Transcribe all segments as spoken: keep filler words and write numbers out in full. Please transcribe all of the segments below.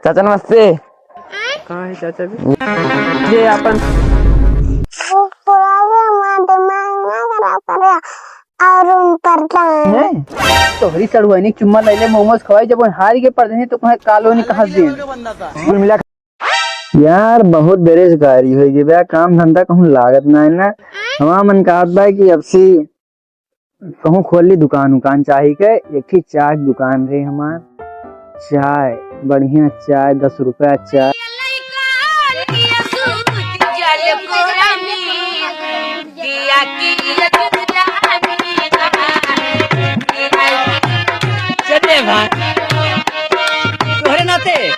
चाचा नमस्ते। कहाँ है चाचा भी? ये अपन वो पुराने हमारे दिमाग ना खराब करे। और उन पर जाए। हैं? तोहरी सड़ुआइनी चुम्मा लैले मोमोज खवाई, जब वो हार के पड़ जाए तो कहे कालो नहीं कहा दे। कुल मिला यार, बहुत बेरोजगारी होइ गई बा, काम धंधा कहूँ लागत ना है ना। हमार मन कहत बा कि अब से कहूँ खोल ली दुकान उकान चाय के, एक ही चाय की दुकान रहे हमार, चाय, बढ़िया चाय, दस रुपया चाय। चले भाई, तोहरे नाते।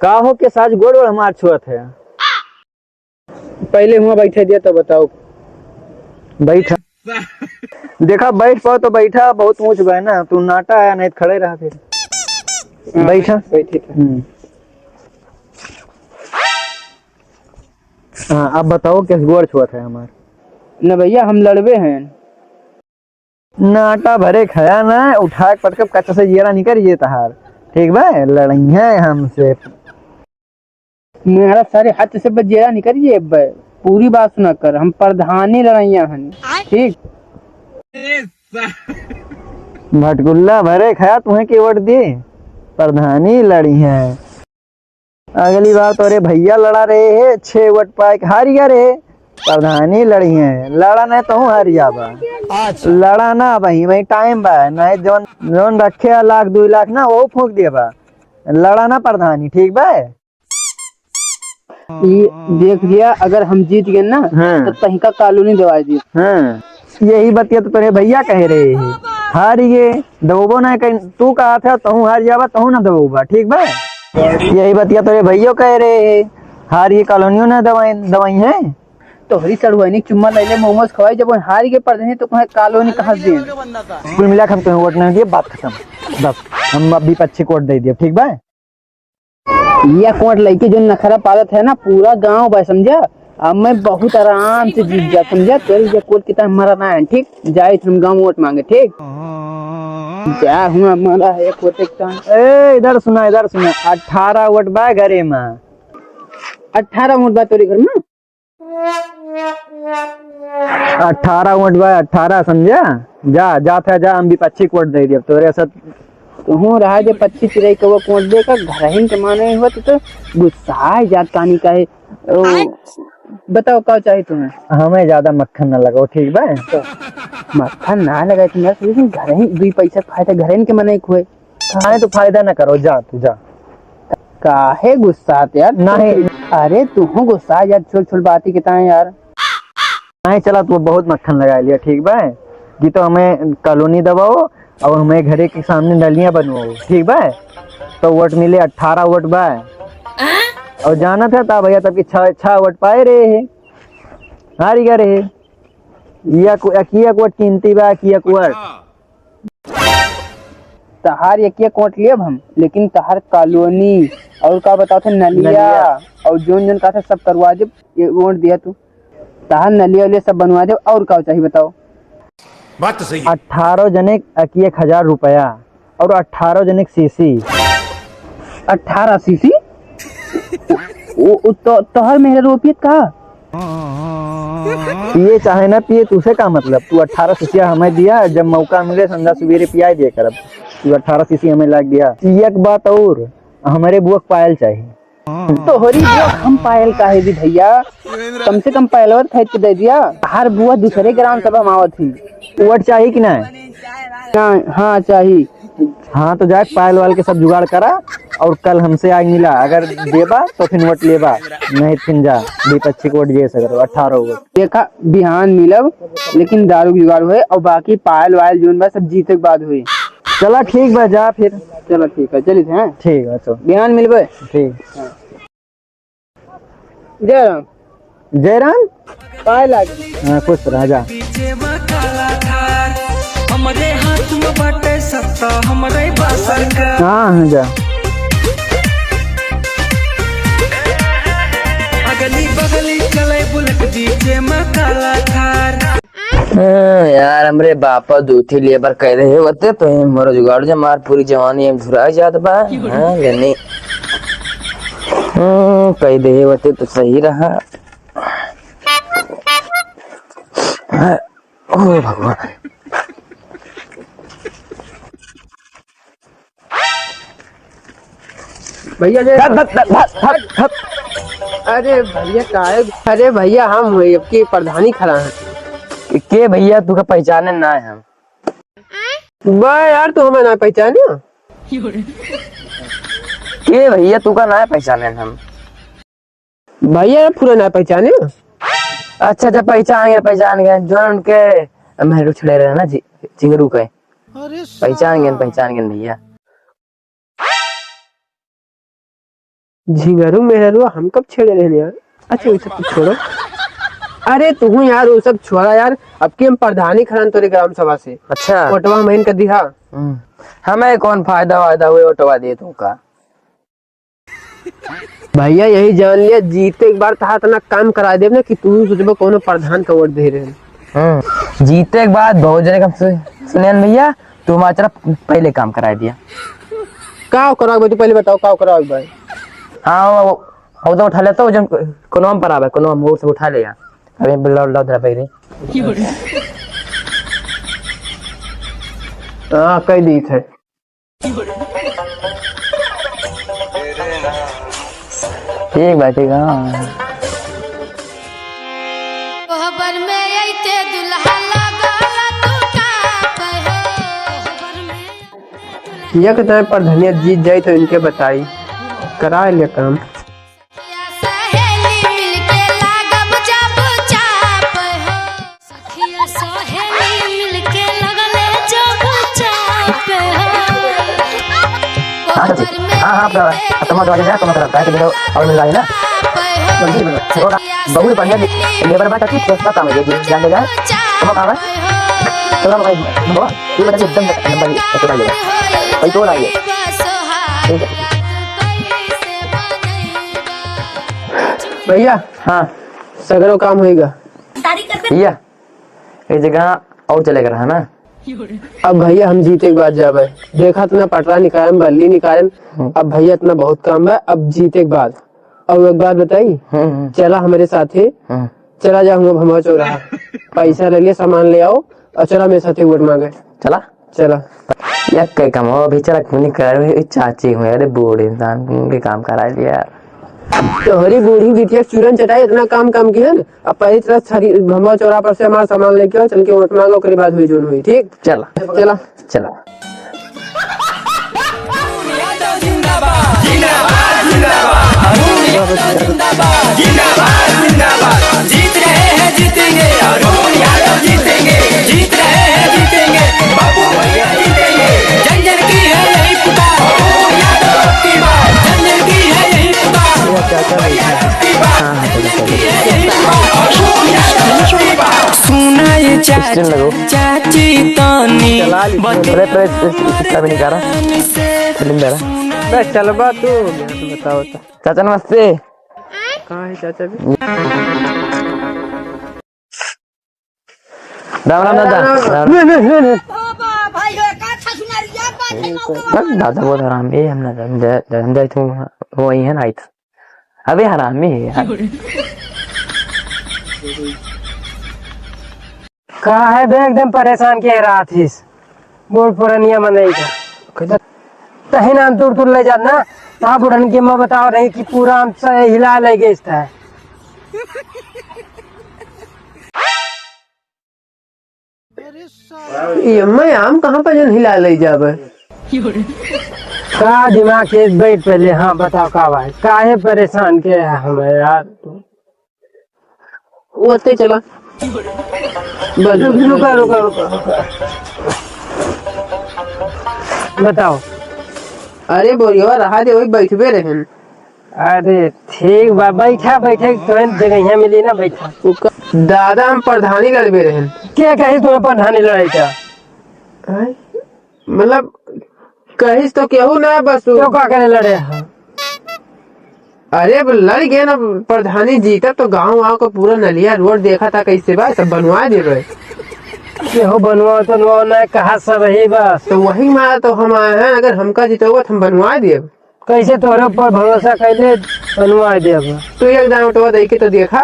का हो के साज गोड़ ओड़ हमार छुअत है? पहले हुआँ बैठे दिया तब बताओ। बैठा। देखा, बैठ पाओ तो बैठा, बहुत ऊँच बा ना, तू नाटा है, नहीं तो खड़े रहा फिर। हाँ, बैठा। बैठे थे। हम्म। हाँ, अब बताओ, किस गोड़ छुअत है हमार? न भैया, हम लड़बे हैं। नाटा भरे खया ना, उठा के पटकब कच्चा से जेरा निकल ये तहार। ठीक बा, लड़इहे हमसे। मेरा सारे हाथ से बस जेरा निकल ये बे। पूरी बात सुना कर, हम प्रधानी लड़इया हन। ठीक? भटकुल्ला भरे खया, तुम्हें के वोट दिए? प्रधानी लड़िहे। अगली बार तोरे भैया लड़ा रहे है, छह वोट पाए के हार गया रहे। प्रधानी लड़िहे, लड़ा नहीं तो हूँ हार जाबा। अच्छा। लड़ा ना भाई, वही टाइम बा, नहीं जौन, जौन रखे है लाख, दो लाख ना, वो फूंक देबा। लड़ा ना प्रधानी, ठीक बा? ये देख लिया, अगर हम जीत गए ना, हाँ। तो तहिका कॉलोनी दवाई दी। हाँ। यही बतिया तो तोरे भैया कहे रहे हैं। हार गए, दबोबो ना कहीं, तू कहा था, तहूँ हार जाबा, तहूँ ना दबोबा, ठीक बा? यही बतिया तोरे भैया कहे रहे हैं, हार गए, कॉलोनियों ना दवाई, दवाई है। तोहरी सड़ुआइनी चुम्मा लैले मोमोज खवाई, जब हार के पड़ जाए तो कहे कॉलोनी कहाँ से दें? कुल मिला के हम तुम्हें वोट नहीं दिए, बात खत्म। बस, हम अब विपक्षी को वोट दे दिए, ठीक बा? यह कोट लइके जो नखरा पालत है ना, पूरा गांव बा, समझा? अब मैं बहुत आराम से जीत जा, समझा? तेरे ये कोट कितना मरा ना है, ठीक? जाए हम गांव वोट मांगे, ठीक? जा हुआ मरा है कोट एक टाइम। ए, इधर सुना, इधर सुना, अठारह वोट बा घरे में। अठारह वोट बा तोरे घर में? अठारह वोट बा, अठारह, समझा? जा, जा था, जा, हम विपक्षी को वोट दे दिया। तोरे साथ तुहूँ रहा जे पक्षी चिरई के वो वोट दे का, घरहिन के माने हुआ तो, तो गुस्सा आ जात कानी का है। ओ, आय? बताओ का चाही तुम्हें? हमें ज्यादा मक्खन ना लगाओ, ठीक बा? तो मक्खन ना लगाए तुम्हें, लेकिन घरहिन दुई पैसा फायदा घरहिन के मने हुए। काहे तो फायदा ना करो, जा तू जा। काहे गुस्सात यार? नहीं। अरे तू गुस्सा यार, छोल छोल बात ही कितना है यार। नहीं चला, तू बहुत मक्खन लगा लिया, ठीक बा? कि तो हमें कॉलोनी दबाओ और हमें घरे के सामने नलियां बनवाओ, ठीक बा? तो वोट मिले, अठारह वोट बा। और जाना था, था भैया तब कि छह, छह वोट पाए रहे हैं, हार गया रहे। या को-, एक, एक वोट कीमती बा, कि एक वोट। तहार एक एक वोट लेब हम, लेकिन तहार कॉलोनी और का बताओ थे, नलिया, नलिया। और जोन जोन का था सब करवा देब, ये वोट दिया तू। तहार नलिया उलिया सब बनवा देब, और का चाहिए बताओ? बात तो सही है। अठारह जने एक एक हजार रुपया और अठारह जने एक सीसी। अठारह सीसी? वो, वो तो, तोहर मेहरा रोपियत का? पिए चाहे ना पिए, तुसे का मतलब? तू अठारह सीसिया हमें दिया, जब मौका मिले संझा सुबेरे पियाई दिया करब। तू अठारह सीसी हमें लाग दिया। एक बात और, हमारे बुआ के पायल चाही। तोहरी बुआ हम पायल काहे दी भैया? कम से कम पायलवा तो खरीद के दे दिया। हर बुआ दूसरे ग्राम सभा में आवत ही। वोट चाही कि ना? ना, हाँ चाही। हाँ, तो जाए पायल वाल के सब जुगाड़ करा और कल हमसे आग मिला, अगर देबा तो फिर वोट लेबा, नहीं फिर जा विपक्षी को वोट दे सकते हो, अठारह वोट। देखा, बिहान मिलब, लेकिन दारू के जुगाड़ होए और बाकी पायल वायल जोन बा सब जीते के बाद होए। चला ठीक बा, जा फिर। चला ठीक है, चलित हैं। ठीक बा, चल। बिहान मिलबे। ठीक। हाँ। जय राम। जय राम। पाए लाग। हाँ, खुश रह जा। हमरे हाथ में बाटे सत्ता, हमरे बा सरकार। हाँ, हाँ, जा। अगली बगली चले बुलेट, बीचे में काला थार। हाँ, यार, हमरे बापा दूठी लेबर कह रहे होते तो ये मोर जुगाड़ जे मार पूरी जवानी हम झुरा जात बा। हाँ, लेनी। हम्म, कह दे होते तो सही रहा। हाँ, ओ भगवान। भैया जे हट, हट, हट, हट, हट। अरे भैया, काहे? अरे भैया, हम हुए आपकी प्रधानी खड़ा है। के, के भैया, तुका पहचाने ना है हम। बा यार, तू हमें ना पहचाने? के भैया, तुका ना पहचाने हम। भैया, पूरा ना पहचाने? अच्छा, अच्छा, पहचान गए, पहचान गए। जो उनके मेहरू छड़े रहे ना, झि-, झिंगरू के। अरे पहचान गए, साला। पहचान गए भैया। झिंगरू मेहरू हम कब छेड़े रहने यार? अच्छा, वो सब तो छोड़ो। अरे तू यार, वो सब छोड़ा यार। अब की हम प्रधानी खड़न तोरे ग्राम सभा से। अच्छा। वोटवा हम इनका दिहा। हम्म। हमें कौन फायदा वायदा हुए वोटवा दे तुमका? भैया, यही जान लिया, जीते एक बार तहार इतना काम करा देब ना कि तू सोचबो कोनो प्रधान का वोट दे रहे। हम्म, जीते एक बार बहुत जने का सु-, सुनेन भैया, तू हमारा तरफ पहले काम करा दिया। का कराओ भाई, तू पहले बताओ, का कराओ भाई? हाँ, वो, वो तो उठा लेता हूँ, जन कोनो हम पर आवे, कोनो हम वो सब उठा ले यार। अरे, लौट, लौट, भाई रे। हाँ, कह दी थे। ठीक बा, ठीक है, हाँ। कोहबर में अइते दुल्हा लागल तू का कहे। कोहबर में अइते दुल्हा एक time पर धनिया जीत जाई तो इनके बताई, करा ले काम। सखिया सहेली मिलके लागब जब चाप हो। सखिया सहेली मिलके लगले जब चाप हो। हाँ, चाची। हाँ, हाँ, अपना, अपना दरवाजा जा, अपना तरफ, ताकि मेरा और मिल रहा है ना? जल्दी मिलो। छोटा, बहुत बढ़िया ले-, लेबर बा, चाची, सस्ता काम है, ये जान ले जाए। तुम कहाँ है? चलो, भाई, बाबा, ये बता, एकदम लंबा नहीं, ऐसे डाल देगा। भाई, तो लाइए। ठीक है। भैया। हाँ। सगरो काम होइगा। भैया। एक जगह और चले के रहा ना। अब भैया हम जीते के बाद जाबे। देखा इतना पटरा निकायम, बल्ली निकायम। हम्म। अब भैया इतना बहुत काम बा, अब जीते के बाद। और एक बात बताई, हम्म, हम्म। चला हमरे साथे, हम्म। चला जा हुआ भमवा चौराहा। पैसा ले ले, सामान ले आओ और चला मेरे साथे वोट मांगे। चला। चला। यक्के कमवा भी चरक मुनि कर, चाची हुए, अरे बूढ़ इंसान के काम करा लिया। तोहरी बूढ़ी बिटिया चूरन चटाई इतना काम काम की है ना, अब पहली तरह छरी भमवा चौराहा पर से हमारा सामान लेके आओ, चल के वोट मांगो, ओकरे बाद हुई जोन हुई, ठीक? चला। चला। चला। जीत रहे हैं, जीतेंगे, अरुण यादव जीतेंगे, जीत रहे हैं, जीतेंगे, बाबू भैया जीतेंगे, जन जन की है यही पुकार, अरुण यादव की बात, जन जन की है यही पुकार, भैया की बात, जन जन की है यही पुकार, अरुण यादव की बात। सुना ये चा-, Screen लगो। चाची तानी चला ली। बता अरे, अरे, इस, इस, इसका भी निकाला। फिल्म दे रहा। बस चल बा तू, बताओ तो। चाचा नमस्ते। कहाँ है चाचा भी? राम राम दादा। राम। नहीं, नहीं, नहीं, नहीं। बस दादा बहुत हरामी है, हम ना जान, जा-, जान जाए तो वही है ना, आई था। अबे हरामी है यार। का है बे, एकदम परेशान के रात हिस। बूढ़ पुरनिया मनई का। तही नाम तुर तुर ले जात ना, ता बुढ़न के मैं बताओ रही कि पूरा हम से हिला ले गए इस तरह। ये मैं आम कहाँ पर जन हिला ले जाबे? का दिमाग के बैठ पहले, हाँ बताओ का भाई, काहे परेशान के है हमें यार? ओते चला। बस। रुका, रुका, रुका, रुका। बताओ। अरे बोरिया, रहा दे, वही बैठबे रहन। अरे ठीक बा, बैठा, बैठे, तोहन जगहिया मिली ना, बैठा। उ का-, दादा, हम प्रधानी लड़बे रहन। के कही तुम्हें प्रधानी लड़ाई का? आय? मतलब, कहिस तो केहू ना बस उ- तो का करे लड़े? हाँ। अरे, अब लड़ गए ना प्रधानी जी, तब तो गाँव वाँव को पूरा नलिया रोड देखा था, कैसे बा, सब बनवा देबे। केहू बनवाओ तो बनवाओ ना, कहा सब ही बस। तो वही मारा तो हम आए हैं, अगर हमका जितोगे तो हम बनवा देब। कैसे तोहरे ऊपर भरोसा कैले बनवा देब? तू एक दाना उठवा दे के तो देखा।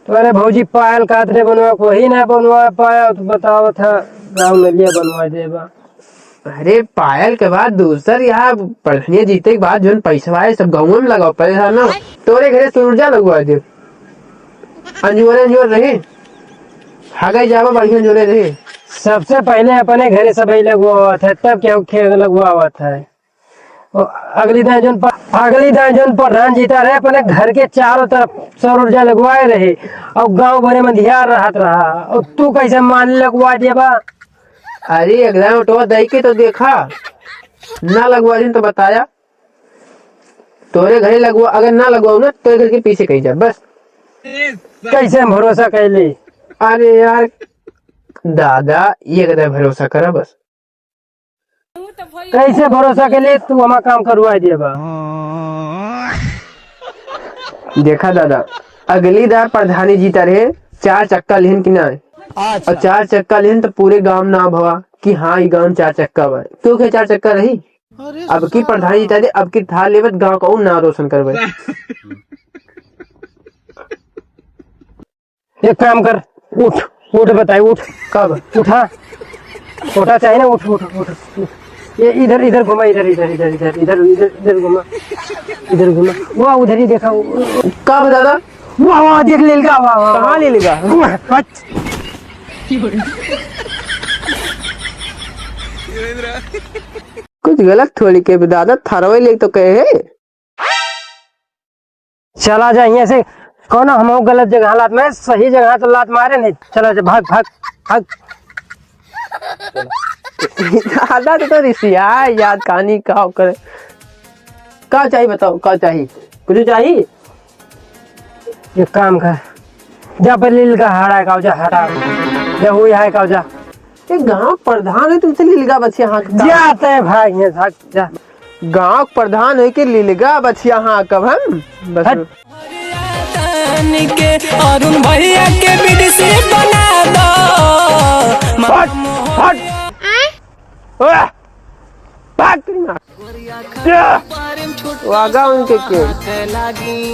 तोरे भौजी पायल कहत रहे बनवा, कोई ना बनवा पाया, तो बतावत है गाँव में लिया बनवा देबा। अरे पायल के बाद दूसर यहाँ प्रधानिया जीते के बाद जोन पैसा आए सब गाँव में लगाओ, परेशान ना हो। तोरे घरे सुरुजा लगवा दे, अंजोरे अंजोर रहे, हगई जावा बढ़िया अंजोरे रहे। सबसे पहले अपने घरे सब ही लगवावत है, तब केहू के लगवावत है। ओ, अगली दाएं जोन प-, अगली दाएं जोन प्रधान जीता रहे, अपने घर के चारों तरफ सौर ऊर्जा लगवाए रहे और गांव भरे में अंधियार रहत रहा, और तू कैसे मान लगवा देबा? अरे अगला ओटवा दई के तो देखा, ना लगवा दिन तो बताया। तोरे घरे लगवा, अगर ना लगवाऊ ना, तोरे घर के पीछे कहीं जा बस। कैसे हम भरोसा कैली? अरे यार दादा, ये कदा भरोसा करा बस। कैसे भरोसा के लिए तू हमार काम करवाए दिया बा? देखा दादा, अगली दार प्रधानी जीता रहे, चार चक्का लिहन कि ना? अच्छा। और चार चक्का लिहन तो पूरे गांव नाम भवा कि हाँ, ई गांव चार चक्का बा। क्यों के चार चक्का रही? अब की प्रधानी जीता दे, अब की थार लेवत गांव का ऊ नाम रोशन करबे। एक काम कर, उठ, उठ बताए, उठ। कब? उठा, उठा चाहे ना, उठ, उठ, उठ, उठ। ये इधर, इधर घुमा, इधर, इधर, इधर, इधर, इधर, इधर, इधर घुमा, इधर घुमा। वाह, उधर ही देखा, वो, वो। कब दादा? वाह, वाह, देख ले लगा, वाह, वाह, कहाँ वाह। ले लगा? वाह, हट। कुछ गलत थोड़ी के दादा, थरवे ले तो कहे है। चला जा यहाँ से, कौन हम गलत जगह लात में, सही जगह तो लात मारे नहीं। चला जा, भाग, भाग, भाग। दादा तो, तो रिसिया याद कहानी का ओकर। का चाही बताओ, का चाही? कुछ चाही? एक काम कर, जा पहले लिलगा हटा का जा, हटा। जा हुई है का जा। ये गांव प्रधान है, तुमसे लिलगा बछिया हाँकता। जा तय भाग यहाँ से, हट, जा। गांव प्रधान है कि लिलगा बछिया हाँकब हम? बस। हट। तान के अरुण भैया के बीडीसी बना दो। हट, हट। ओए, भाग तेरी माँ। या, वागा उनके के।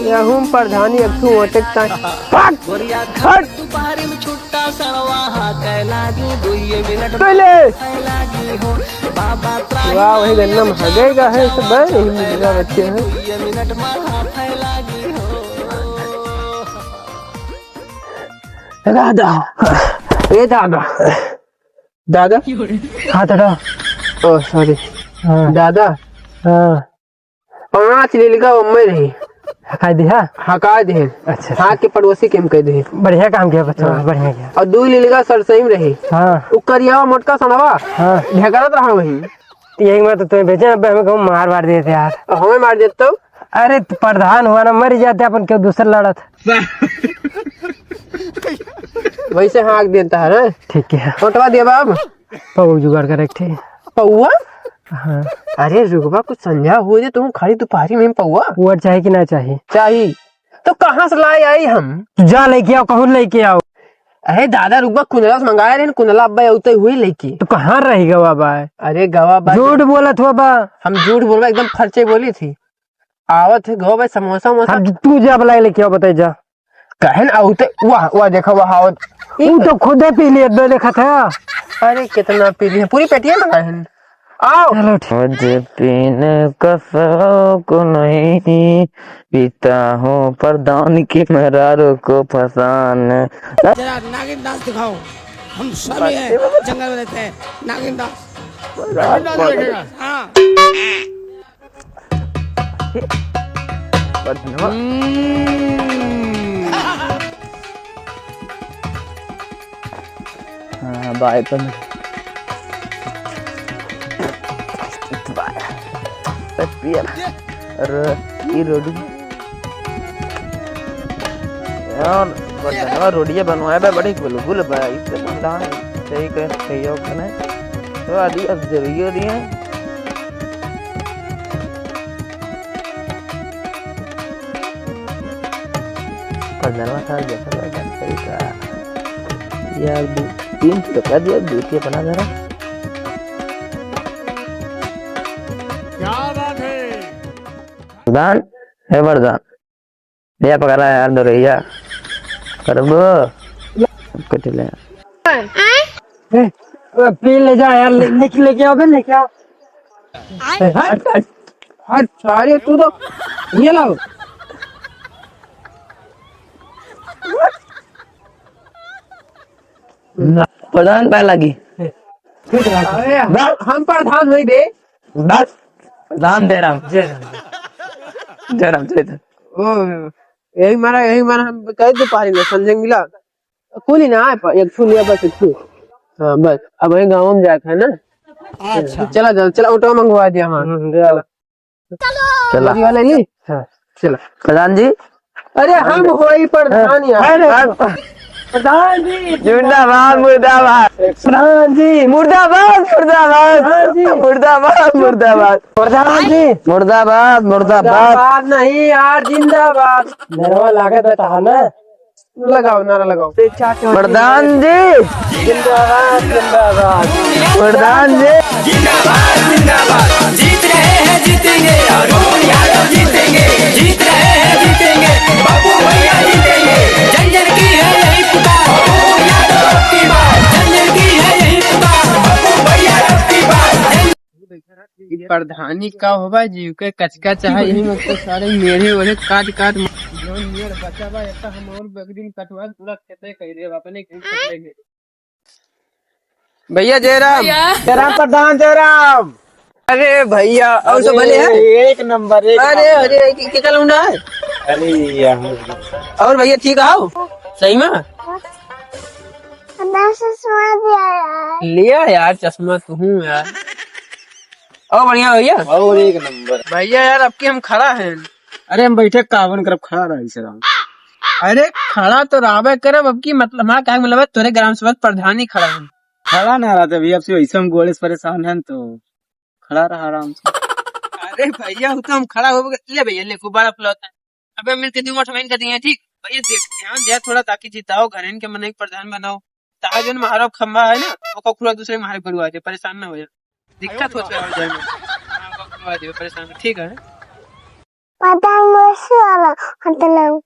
या हम प्रधानी अब तू ओटे ताई। भाग, हट। पहले। वाह, वही गन्ना में हगेगा है, सब बड़े ही मिलेगा बच्चे हैं। दादा, ए दादा। दादा? हाँ, दादा। ओ, sorry। हाँ। दादा? हाँ। पाँच लिलगा ओम्मे रही। हकाई दिहा? हकाई दिहे। अच्छा, अच्छा। हाथ के पड़ोसी के हम कह दिहे। बढ़िया काम किया बच्चा, हाँ। बढ़िया किया। और दू लिलगा सरसई में रही। हाँ। उ करियावा मोटका सनवा। हाँ। ढेकरत रहा वहीं। यही मैं तो तुम्हें भेजे, अब हमें कहूँ मार वार देते यार। और हमें मार देते तो? अरे, तो प्रधान हुआ ना, मर जाते अपन, क्यों दूसर लड़त? वैसे हाँक देता है ना? ठीक है। ओटवा देबा अब? पौवा जुगाड़ कर रखे। पौवा? हाँ। अरे रुकबा, कुछ संझा हो जाए, तुम खड़ी दोपहरी में पौवा? वो चाही कि ना चाही? चाही। तो कहाँ से लाए आई हम? तू जा लेके आओ, कहूँ लेके आओ। अरे दादा रुकबा, कुंदला से मंगाए रहे, कुंदला अब्बा उते हुई लेके। तो कहाँ रही गवा बा? अरे गवा बा। झूठ बोलत हुआ बा। हम झूठ बोलबा, एकदम फर्चे बोली थी। आवत है गवा बा, समोसा वमोसा। हाँ, तू जा बुलाए लेके आओ, बताए जा। कहे ना, आऊ ते, वाह, वाह, देखा, वाह, आवत। ऊ तो खुदे पी लिए, दे देखा था। अरे, कितना पी लिए, पूरी पेटिया मंगाए हैं। आओ। चलो, ठीक। मुझे पीने का शौक नहीं, पीता हूँ प्रधान की मेहरारू को फसान। जरा नागिन डांस दिखाओ, हम स्वामी हैं, जंगल में रहते हैं, नागिन डांस। नागिन डांस देखेगा? हाँ। बस धन्यवाद। हम्म। हाँ, बाय, बंद। बाय। बस पिया। अरे, ई रोटी। यार, बस धन्यवाद, रोटियाँ बनवाए बा, बड़ी गुलगुल बा, इससे ठंडा है, सही कह, सही हो, खाना है। तो आदि अब जरूरी हो रही है। पंद्रहवाँ साल जैसा लगा, सही कहा। यार, दू-, तीन तो कर दिया, दो के बना दे रहा। क्या बात है? प्रधान, हे प्रधान, ले पकड़ा यार, दौरैया। करबो? कट ले। ए, ए, पी ले जा यार, ले, लेके, लेके आओ बे, लेके आओ। ए, हट, हट, हट, सारे तू तो, ये लाओ। ना, प्रधान पाए लागी। अरे, हम प्रधान होई बे। बस, प्रधान जय राम। जय राम। जय राम, जय राम। ओ, यही मारा, यही मारा हम कहे दो पारी में संजय मिला। कुल ही ना आए, एक छू लिया बस, एक छू। हाँ, बस, अब वही गाँव में जाके है ना। अच्छा। चला, चला, चला, ऑटो मंगवा दिया हमारा। हम्म, चला। चला। गाड़ी वाला नहीं? हाँ, चला। प्रधान जी। अरे, हम होई प्रधान यार। अरे, प्रधान जी। जिंदाबाद, मुर्दाबाद। प्रधान जी। मुर्दाबाद, मुर्दाबाद। प्रधान जी। मुर्दाबाद, मुर्दाबाद। प्रधान जी। मुर्दाबाद, मुर्दाबाद। मुर्दाबाद नहीं यार, जिंदाबाद। नरवा लागत है तहार ना। लगाओ, नारा लगाओ। प्रधान जी। जिंदाबाद, जिंदाबाद। प्रधान जी। जिंदाबाद, जिंदाबाद। जीत रहे हैं, जीतेंगे। अरुण यादव जीतेंगे। जीत रहे हैं, जीतेंगे। बाबू भैया जीतेंगे। जन जन की है यही पुकार। अरुण यादव अब की बार। जन जन की है यही पुकार। बाबू भैया अब की बार। जन ई प्रधानी का होबा जी, ओके कचका चाहे, यही में तो सारे मेढ़े ओढ़े काट काट म-, जौन मेढ़ बचा बा, एतना हम और एक दिन कटवा पूरा खेते कह देब, अपने खेत कटले में। भैया जय राम। भैया। जय राम प्रधान, जय राम। अरे भैया, और सब भले है? अरे एक नंबर, एक अरे, नंबर। अरे, के, के कल उंडा है? अरे यार। और भैया ठीक आओ? सही में? अपना चश्मा दिया यार। लिया यार चश्मा तू हूँ यार। और बढ़िया भैया? और एक नंबर। भैया यार, अब की हम खड़ा हैं। अरे हम बैठे कावन करब, खड़ा रहा इसे राम। अरे खड़ा तो रहबे करब, अब की मतलब, हाँ, कहे के मतलब है, तोरे ग्राम सभा प्रधान ही खड़ा है। खड़ा ना रहते भैया, अब से वैसे हम गोड़े से परेशान हैं तो खड़ा रहा आराम से। अरे भैया, वो तो हम खड़ा हो गए। ले भैया, ले गुब्बारा फुलावता है। अबे मिलके दू मोट महीन कर दिए, ठीक? भैया देख, ध्यान दे थोड़ा, ताकि जिताओ, घर इनके मन एक प्रधान बनाओ। ताहा जोन महाराव खंबा है ना, ओको खुला दूसरे महाराव गड़वा दे, परेशान ना हो जाए। दिक्कत होता है जाए में। हाँ, ओको खुलवा दे, परेशान, ठीक है? पता है, मस्त वाला, मतलब।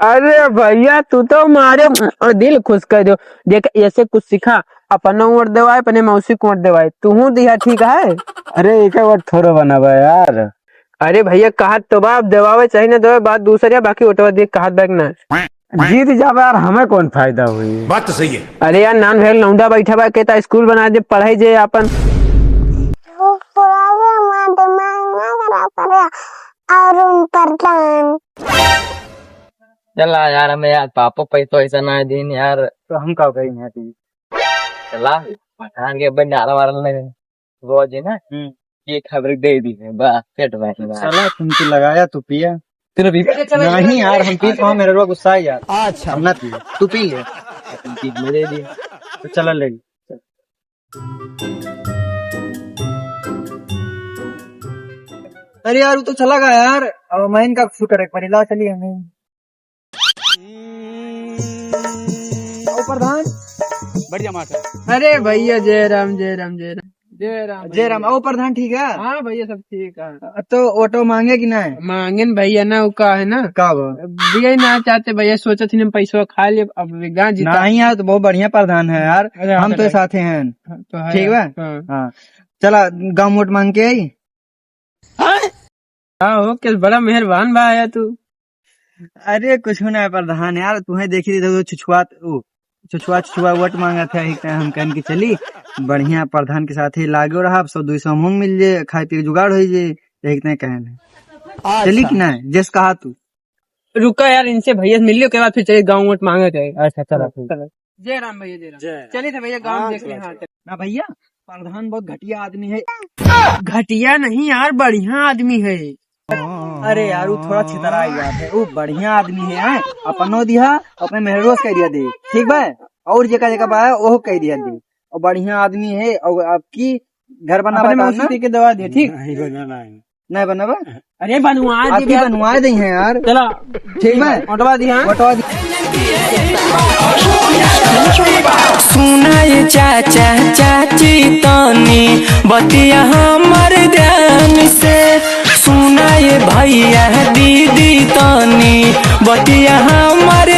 अरे भैया, तू तो मारे दिल खुश कर दो। देख, ऐसे कुछ सीखा, अपना वोट देवाए, अपने मौसी को वोट देवाए, तू हूँ दिया, ठीक है? अरे, एक वोट थोड़ो बनावा यार। अरे भैया, कहत तो बा, अब देवावे चाही ना देवावे, बात दूसर है, बाकी वोटवा दे, कहत बा कि ना। जीत जाबे यार, हमें कौन फायदा हुई? बात तो सही है। अरे यार, नान भेल लौंडा बैठा बा, कहता स्कूल बना दे, पढ़ाई जे अपन। वो पुराने हमारे दिमाग ना खराब करे, अरुण प्रधान। चला यार, हमें यार पापा पैसा वैसा ना दीन यार। तो हम का करें यार? चला, प्रधान के बंडारा वाला लगे। वो जे ना, हम्म। ये खबर दे दी है, बस, सेट बैठ बा। साला, तुम तो लगाया तो पिया। तेरा भी नहीं यार, हम पी तो मेरे लोग गुस्सा है यार। अच्छा। हम ना पिए, तू पी ले। तुम पी ले, दे दिए। तो चला ले। अरे यार, वो तो चला गया यार। अब मैं इनका शुक्र है, पर इलाज चलिए हमें। ओ प्रधान। बढ़िया मास्टर। अरे भैया, जय राम, जय राम, जय राम, जय राम जय राम। भैया। ओ प्रधान, ठीक है? हाँ भैया, सब ठीक है। तो ऑटो मांगे कि नहीं? मांगे न भैया, ना, वो का है ना? का बा? भैया ना चाहते भैया, सोचत ही हम पैसवा खा लेब, अब गाँव जीता। नहीं यार, तो बहुत बढ़िया प्रधान है यार, अरे हम हाँ तो भाई। साथे हैं। हाँ, तो है ठीक यार। बा? हाँ। हाँ। चला, गाँव वोट मांग के आई। हाँ? हाँ, हो, के बड़ा मेहरबान बा आया तू। अरे, कुछ ना है प्रधान यार, तुम्हें देखी रही तो छुछुआत, ओ, छुछुआ, छुछुआ वोट मांगा था, एक टाइम हम कहन के चली, बढ़िया प्रधान के साथ ही लागो रहा, अब सौ दो सौ हम मिल जे, खाए पिए जुगाड़ हो जे, एक टाइम कहन है। अच्छा। चली कि ना, जस कहा तू। रुका यार, इनसे भैया से मिल लियो, के बाद फिर चलिए गाँव वोट मांगे जाए। अच्छा, चला, हाँ, ठीक। चलो। जय राम भैया, जय राम। जय राम। चलिए थे भैया, गाँव हाँ, देख चलो, लें, हाँ, चलो। चलो। ना भैया, प्रधान बहुत घटिया आदमी है। घटिया नहीं यार, बढ़िया आदमी है। अरे यार, वो थोड़ा छितरा यार है, वो बढ़िया आदमी है, हैं? अपनो दिया, अपने मेहरुआ से कह दिया दे, ठीक बा? और जेका जेका बा, वो कह दिया दे। और बढ़िया आदमी है, और आपकी घर बना अपने बता मौसी ना। के दवा दे, ठीक? नहीं, बनाना है। नहीं बनवा? अरे बनवा दे आपकी भैया। बनवा दे हैं यार। चला। ठीक बा? बंटवा दी, हाँ। बंटवा दी। सुनाए चाचा चाची तनी बतिया हमर ध्यान से, सुनाए भैया दीदी तनी बतिया हमर